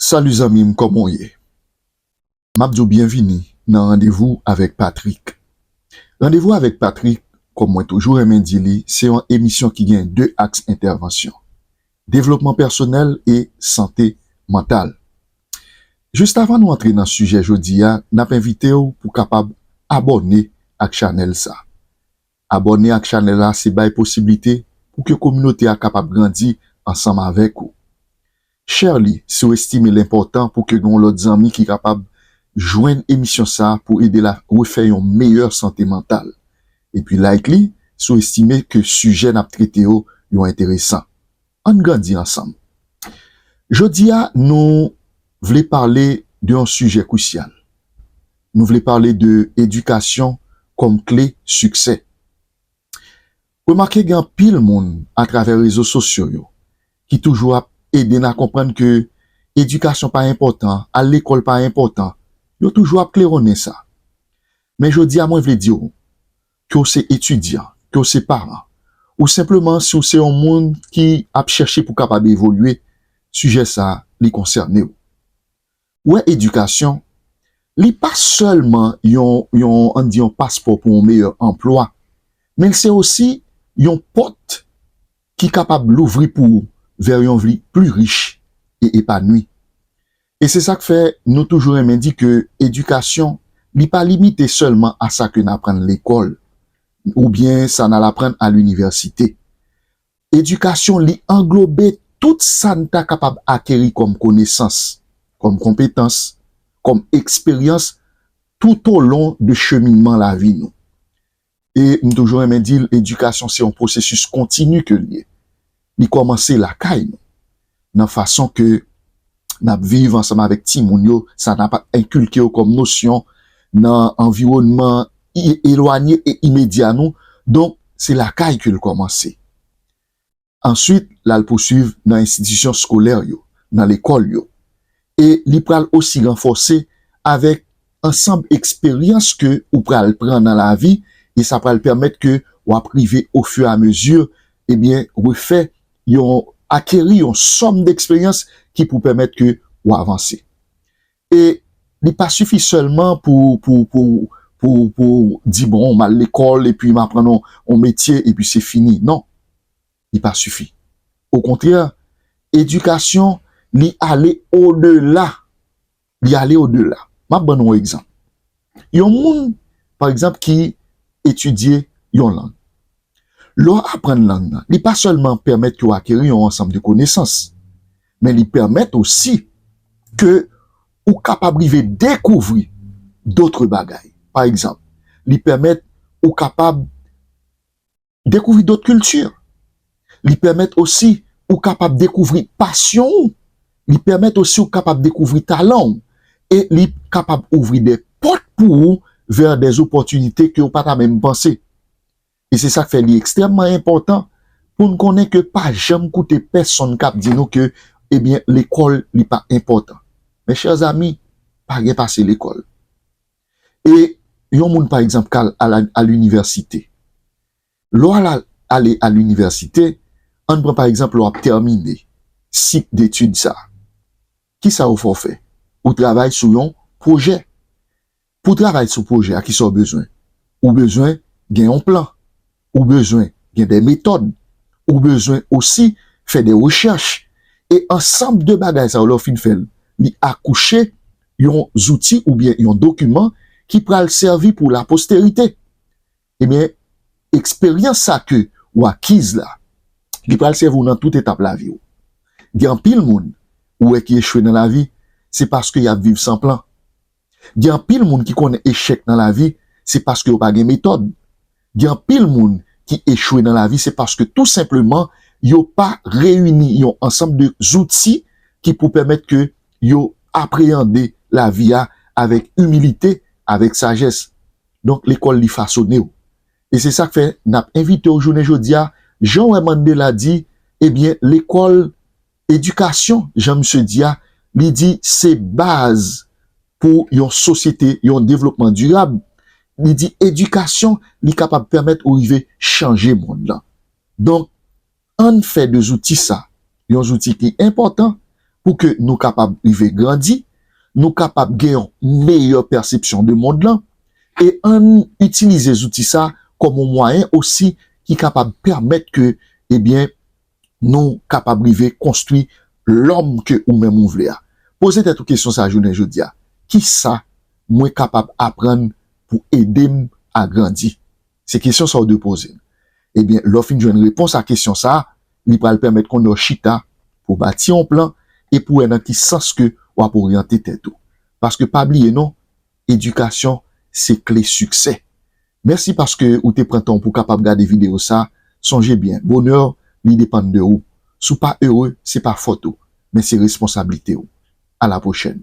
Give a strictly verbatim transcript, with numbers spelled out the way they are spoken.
Salut zanmi m, kòman w ye? M ap di w byenvini nan Randevou avèk Patrick. Randevou avèk Patrick, kòm mwen toujou renmen di li, se yon emisyon ki gen de aks entèvansyon, devlopman pèsonèl e sante mantal. Jis avan nou antre nan sijè jodi a, n ap envite w pou w kapab abòne ak chanèl sa. Abòne ak chanèl la se bay posiblite pou ke kominote a kapab grandi ansanm avèk ou. Share li si w estime l enpòtan pou ke gen yon lòt zanmi ki kapab jwenn emisyon sa a pou ede l a refè yon meyè sante mantal. Epi like li si w estime ke sijè n ap trete yo, yo enteresan. Ann grandi ansanm. Jodi a, nou vle pale de yon sijè krisyal. Nou vle pale de edikasyon kòm kle siksè. Remake gen anpil moun atravè rezo sosyo yo ki toujou ap ede n a konprann ke edikasyon pa enpòtan, al lekòl pa enpòtan. Yo toujou ap klewonnen sa. Men jodi a, mwen vle di w, ke w se etidyan, ke w se paran, ou senpleman si w se yon moun ki ap chèche pou kapab evolye, sijè sa a, li konsène w. Ou wè, edikasyon, li pa sèlman yon, yon, ann di yon paspò pou yon meyè anplwa, men l se osi yon pòt ki kapab louvri pou ou vè yon vi pli rich e epanwi. E se sa k fè nou toujou renmen di ke edikasyon, li pa limite sèlman a sa ke n aprann lekòl, oubyen sa n al aprann a linivèsite. Edikasyon, li anglobe tout sa n ta kapab akeri kòm konesans, kòm konpetans, kòm eksperyans toutolon de cheminman lavi nou. E m toujou renmen di l, edikasyon se yon pwosesis kontini ke l ye. Li kòmanse lakay nou, nan fason ke n ap viv ansanm avèk timoun yo, sa n ap enkilke yo kòm nosyon nan anviwònman i-, elwanye e imedya nou. Donk, se lakay ke l kòmanse. Answit, l al pouswiv nan enstitisyon eskolè yo, nan lekòl yo. E li pral osi ranfòse avèk ansanm eksperyans ke ou pral pran nan lavi, e sa pral pèmèt ke w ap rive ofiramezu, ebyen, refè yon, akeri yon sòm deksperyans ki pou pèmèt ke w avanse. E li pa sifi sèlman pou, pou, pou, pou, pou di, bon, m al lekòl epi m aprann yon, yon metye epi se fini. Non, li pa sifi. Okontrè, edikasyon, li ale odela. Li ale odela. M ap ban nou yon egzanp. Yon moun, pa egzanp, ki etidye yon lang. Lè w aprann lang nan, li pa sèlman pèmèt ke w akeri yon ansanm de konesans, men li pèmèt osi ke ou kapab rive dekouvri dòt bagay. Pa egzanp, li pèmèt ou kapab dekouvri dòt kilti. Li pèmèt osi ou kapab dekouvri pasyon ou. Li pèmèt osi ou kapab dekouvri talan ou. E li kapab ouvri de pòt pou ou vè de zopòtinite ke ou pa ta menm panse. E se sa k fè li ekstrèmman enpòtan pou n konnen ke pa janm koute pèsonn k ap di nou ke, ebyen, lekòl, li pa enpòtan. Mes chers amis, pa gen pase lekòl. E yon moun, pa egzanp, k al a la, a linivèsite. Lè w al, ale a linivèsite, ann pran, pa egzanp, lè w ap tèmine sik detid sa a. Kisa yo fè w fè? Ou travay sou yon pwojè. Pou w travay sou pwojè a, kisa w bezwen? Ou bezwen gen yon plan. Ou bezwen gen de metòd. Ou bezwen osi fè de rechèch. E ansanm de bagay sa yo, lè w fin fè l, li akouche yon zouti oubyen yon dokiman ki pral sèvi pou laposterite. Ebyen, eksperyans sa ke w akiz la, li pral sèvi w nan tout etap lavi w. Gen anpil moun ou wè ki echwe nan lavi, se paske y ap viv san plan. Gen anpil moun ki konnen echèk nan lavi, se paske yo pa gen metòd. Gen anpil moun ki echwe nan lavi, se paske tou senpleman, yo pa reyini yon ansanm de zouti ki pou pèmèt ke yo apreyande lavi a avèk imilite, avèk sajès. Donk, lekòl li fasone w. E se sa k fè n ap envite w jounen jodi a, jan w wè Mandela di, ebyen, lekòl, edikasyon, jan misye di a, li di se baz pou yon sosyete, yon devlopman dirab. Li di edikasyon, li kapab pèmèt ou rive chanje mond lan. Donk, ann fè de zouti sa yon zouti ki enpòtan pou ke nou kapab rive grandi, nou kapab gen yon meyè pèsepsyon de mond lan, e ann itilize zouti sa kòm yon mwayen osi ki kapab pèmèt ke, ebyen, nou kapab rive konstwi lòm ke ou menm ou vle a. Poze tèt ou kesyon sa jounen jodi a. Kisa mwen kapab aprann pou ede m a grandi? Se kesyon sa ou dwe poze. Ebyen, lè w fin jwenn repons a kesyon sa, li pral pèmèt konnen w chita pou w bati yon plan e pou w wè nan ki sans ke w ap oryante tèt ou. Paske pa bliye non, edikasyon se kle siksè. Mèsi paske ou te pran tan pou w kapab gade videyo sa. Sonje byen, bonè li depann de ou. Si w pa ere, se pa fòt ou, men se responsablite w. A la pwochèn.